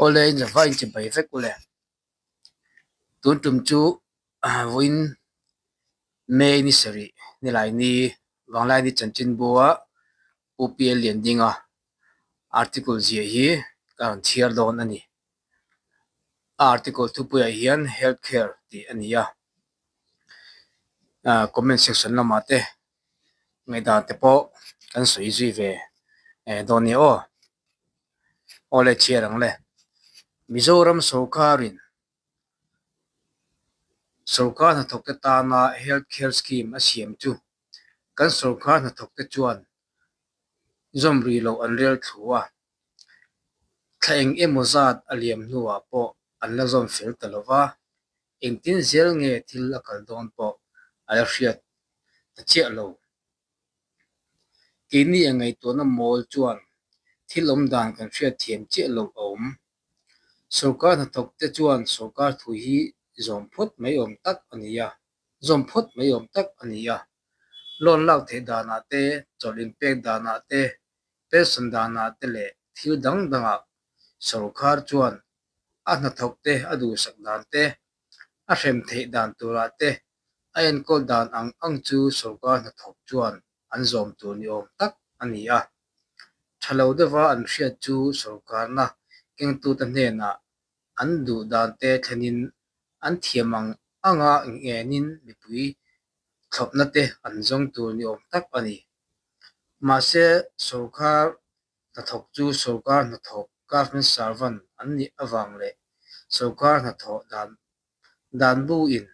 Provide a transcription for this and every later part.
Awle inzava inchibai vek ule. Tun tum chu vawiin May ni sarih nilaini Vanglaini chanchinbua Pu Pial Liandinga article ziah hi ka rawn chhiar dawn a ni. A article thupuiah hian Health Care tih a ni a, comment section lamah te ngaihdan te pawh kan sawi zui ve dawn nia aw. Awle chhiar ang le. Mizoram sorkarin sorkar hnathawkte tana Health Care Scheme a siam chu kan sorkar hnathawkte chuan zawm rih loh an rel thlu a, thla eng emaw zat a liam hnuah pawh an la zawm fel ta lo va, engtin zel nge thil a kal dawn pawh a la hriat ta chiah lo. Keini a ngaihtuahna mawl chuan thil awm dan kan hriat thiam chiah loh a awm. Sorkar hnathawkte chuan sorkar thu hi zawm phawt mai awm tak a ni a, zawm phawt mai awm tak a ni a. Loan lak theih danah te, chawlh inpek danah te, pension danah te leh thil dang dangah sorkar chuan a hnathawkte a duhsak dan te, a hrem theih dan turah te A enkawl dan ang ang chu sorkar hnathawk chuan an zawm tur ni awm tak a ni a. Tha lo deuha an hriat chu sorkarna kengtute hnenah an duh dante thlenin an thiam ang anga ngenin mipui thlawpna te an zawng tur ni awm tak a ni. Mahse, sorkar hnathawk chu sorkar hnathawk, government servant, an nih avang leh sorkar hnathawh dan Dan buin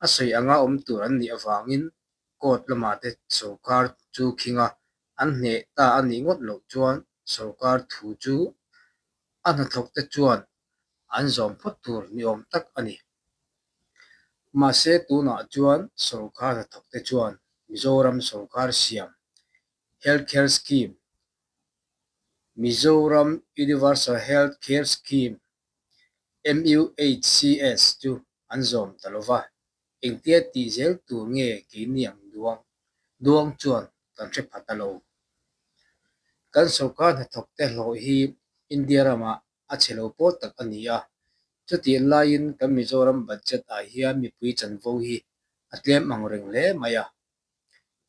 a sawi anga awm tur an nih avangin court lamah te sorkar chu khing a, an hneh ta a nih ngawt loh chuan sorkar thu chu a hnathawk te chuan an zawm phawt tur ni awm tak a ni. Mahse tunah chuan sorkar hnathawk te chuan Mizoram sorkar siam Health Care Scheme, Mizoram Universal Health Care Scheme, MUHCS chu an zawm ta lo va, engtia tih zel tur nge keini ang duang duang chuan kan hre pha ta lo. Kan sorkar hnathawkte hlawh hi India ramah a chhe lo pawl tak a ni a, chutih laiin kan Mizoram budget ah hian mipui chanvo hi a tlem ang reng hle mai a.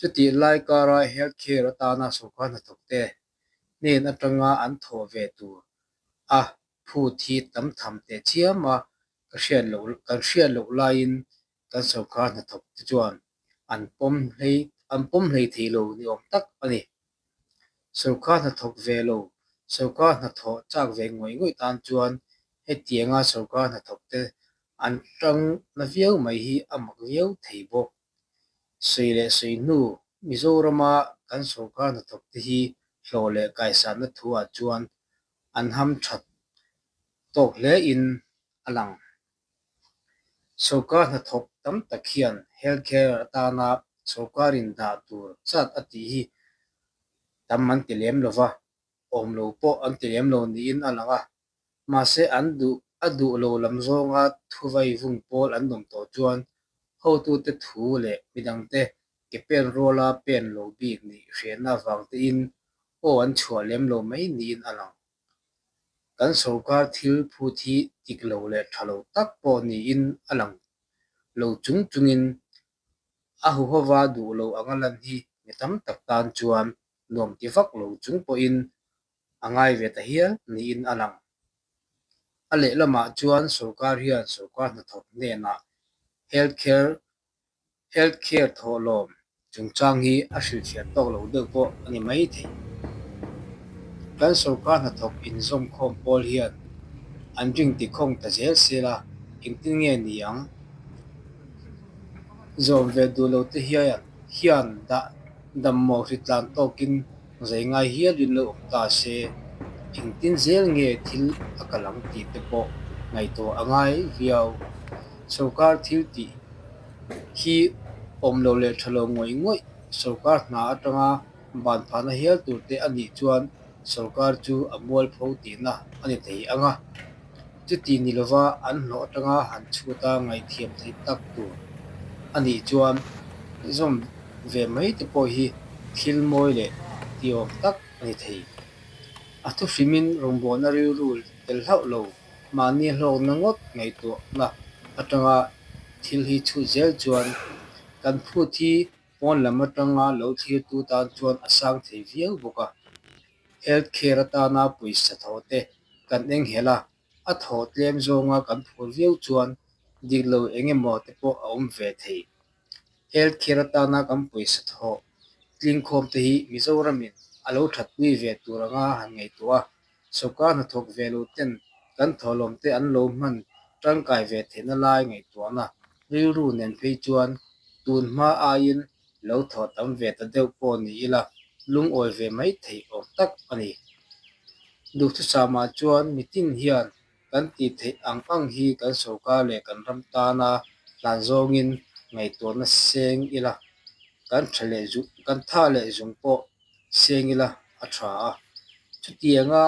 Chutih lai kara health care atana sorkar hnathawkte hnen atanga an thawh ve tur a phut hi tam tham teh chiam a, ka hriat loh kan hriat loh laiin kan sorkar hnathawk te chuan an pawm hlei an pawm hlei thei lo ni awm tak a ni. Sorkar hnathawk ve lo, sorkar hnathawh chak ve ngawih ngawih tan chuan hetianga sorkar hnathawk te an tang na viau mai hi a mak viau thei bawk. Sawi leh sawi hnu, Mizorama kan sorkar hnathawk te hi hlawh leh kaisanna thuah chuan an ham that tawk hle in a lang. Sorkar hnathawk tam tak hian health care atana sorkarin dah tur zat a tih hi tam an ti lem lo va, awm lo pawh an ti lem lo niin a lang a. Mahse an duh a duh lo lam zawnga thuvai vung pawl an awm tawh chuan hotute thu leh midangte ke pen ruala pen lo bik nih hriatna avang tein aw an chhuah lem lo mai niin a lang. Kan sorkar thil phut hi dik lo leh tha lo tak pawh niin a lang lo chung chungin a huhova duh lo anga lan hi mi tam tak tan chuan nuam ti vak lo chung pawhin a ngai ve ta hial niin a lang. A lehlamah chuan sorkar hian sorkar hnathawk hnenah health care Health care thawhlawm chungchang hi a hrilhfiah tawk lo deuh pawh a ni mai thei. Kan sorkar hnathawk inzawmkhawm pawl hian an ring tikhawng ta zel sel a, engtin nge ni ang? Zawm ve duh lo te hian dah dammaw hritlan tawkin zai ngai hialin lo awm ta se, engtin zel nge thil a kal ang tih te pawh ngaihtuah a ngai viau. Sorkar thil tih hi awm lo leh tha lo ngawih ngawih sorkar hna atanga ban phahna hial tur te a nih chuan sorkar chu a mualpho tihna a ni thei ang a. Chuti ni lova an hlawh atanga han chhut a ngaihthiam theih tak tur a nih chuan zawm ve mai te pawh hi thil mawi leh tiawm tak a ni thei. A thu hrimin rawngbawlna rilru tel hlauh lo, mahni hlawkna ngawt ngaihtuahna atanga thil hi chhut zel chuan kan phut hi pawn lam atanga lo thlirtu tan chuan a sang thei viau bawk a. Health care atana pawisa thawh te kan enghelh a, a thawh tlem zawnga kan phur viau chuan dik lo eng emaw te pawh a awm ve thei. Health care atana kan pawisa thawh tlingkhawm te hi Mizoramin a lo thatpui ve tur anga han ngaihtuah a, sawrkar hnathawk ve lo ten kan thawhlawm te an lo hman tangkai ve theihna lai ngaihtuahna rilru nen phei chuan tun hma aiin lo thawh tam ve ta deuh pawh ni ila lungawi ve mai theih awm tak a ni. Duhthusama chuan mitin hian kan tih theih ang ang hi kan sawrkar leh kan ram tana hlan zawngin ngaihtuahna seng ila, kan tha leh kan tha leh zung pawh seng ila a tha a. Chutianga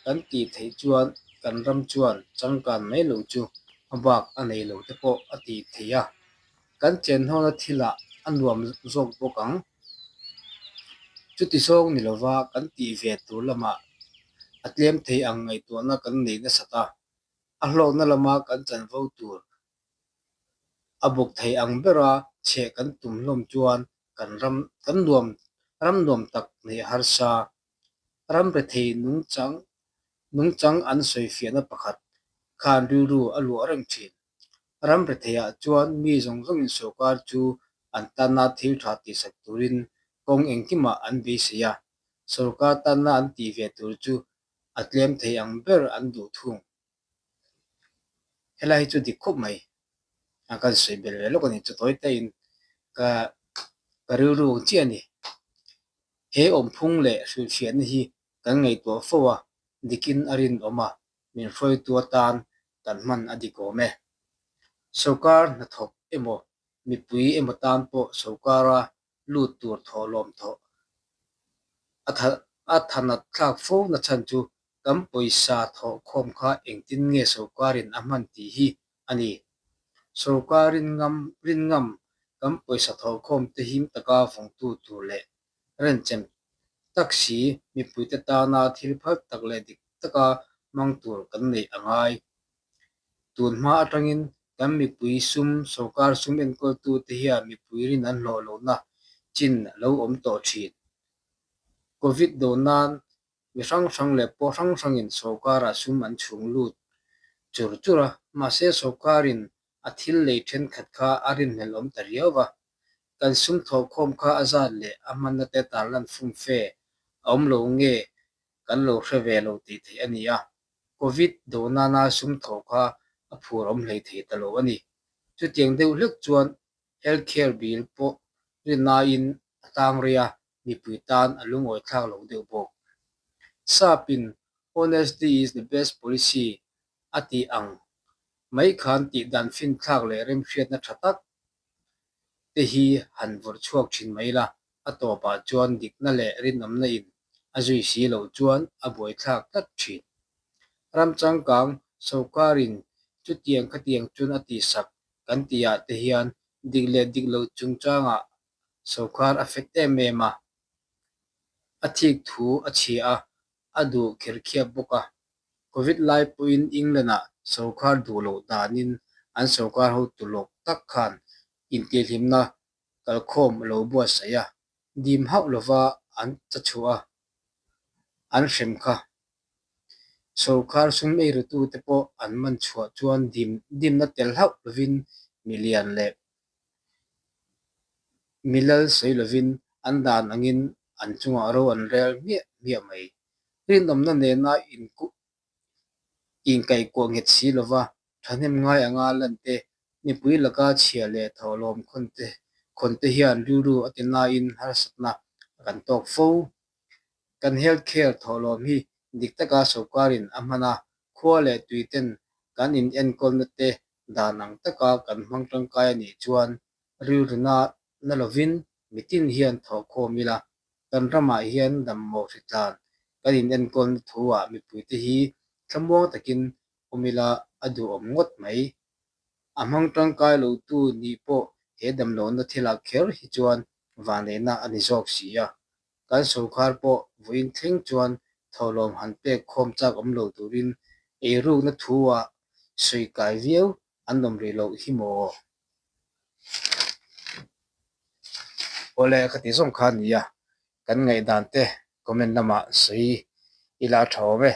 kan tih theih chuan kan ram chuan changkan mai lo chu a bak a nei lo te pawh a tih theih a, kan chenhawna thilah a nuam zawk bawk ang. Chuti zawng ni lova kan tih ve tur lamah a tlem thei ang ngaihtuahna kan nei nasat a, a hlawkna lama kan chanvo tur a bawk thei ang bera chheh kan tum hlawm chuan kan ram kan nuam ram nuam tak neih a harsa. Ram rethei nungchang nungchang an sawifiahna pakhat khan rilru a luah reng thin. Ram retheiah chuan mi zawng zawngin sawrkar chu an tanna thil tha tihsak turin kawng engkimah an beisei a, sawrkar tanna an tih ve tur chu a tlem thei ang ber an duh thung. Helai hi chu dik khawp mai a kan sawi belh ve lawk a ni chu tawi taiin ka ka rilru ang chiah a ni. He awmphung leh hrilhfiahna hi kan ngaihtuah fo a, dikin a rinawm a, min hruaitu atan kan hman a dik awm e. Sawrkar hnathawk emaw mipui emaw tan pawh sawrkara lut tur thawhlawm thawh a thanat thlak fo na chhan chu kan pawisa thawhkhawm kha engtin nge sawrkarin a hman tih hi a ni. Sawrkar rin ngam rin ngam kan pawisa thawhkhawm te him taka vawngtu tur leh renchem tak si mipuite tana thil phal tak leh dik taka hmang tur kan neih a ngai. Tun hma atangin kan mipui sum, sawrkar sum enkawltute hian mipui rin an hlawh lohna chin a lo awm tawh thin. Covid do nan mi hrang hrang leh pawh hrang hrangin sawrkarah sum an chhung lut chur chur a, mahse sawrkarin a thil lei thenkhat kha a rinhlelh awm ta riau va. Kan sum thawhkhawm kha a zat leh a hmanna te tarlan fumfe a awm lo nge kan lo hre ve lo tih theih a ni a, Covid do nana sum thawh kha a phur awm hlei thei ta lo a ni. Chutiang deuh hlek chuan Health care bill pawh rinaiin a tang rei a, mipui tan a lungawi thlak lo deuh bawk. Sap-in Honesty is the best policy a tih ang mai khan tih dan finthlak leh remhriatna tha tak te hi han vawrh chhuak thin mai la, a tawpah chuan dikna leh rinawmna in a zui si loh chuan a buaithlak tlat thin. Ram changkang sawrkarin chutiang khatiang chuan a tihsak kan tihah te hian dik leh dik loh chungchangah sawrkar a fet em em a, a thik thu a chhia a, a duh kher khiap bawk a. Covid lai pawhin England-ah sawrkar duh loh danin an sawrkar hotu lawk tak khan intihhlimna kalkhawm a lo buatsaih a, dim hauh lova an cha chhuah a, an hrem kha. Sawrkar sum eirutute pawh an man chhuah chuan dim dimna tel hauh lovin milian leh milal sawi lovin an dan angin an chungah ro an rel hmiah hmiah mai. Rinawmna nena inkaihkuah nghet si lova thahnem ngai anga lan te, mipui laka chhia leh thawhlawm khawn te hian rilru a ti nain harsatna a kan tawk fo. Kan health care thawhlawm hi dik taka sawrkarin a hman a, khua leh tui ten kan inenkawlna te dan ang taka kan hmang tangkai a nih chuan rilru na na lovin mitin hian thawhkhawm ila, kan ramah hian dammawh hritlan kan inenkawlna thu-ah mipuite hi thlamuang takin awm ila a duhawm ngawt mai. A hmang tangkai lotu nih pawh he damlohna thilah kher hi chuan vanneihna a ni zawk si a. Kan sawrkar pawh vawiin thleng chuan Thawhlawm han pek khawm chak awm lo turin eirukna thu-ah sawi kai viau an awm rih loh hi maw? Awle ka ti zawng kha a nia, kan ngaihdan te comment lamah sawi ila a tha awm e.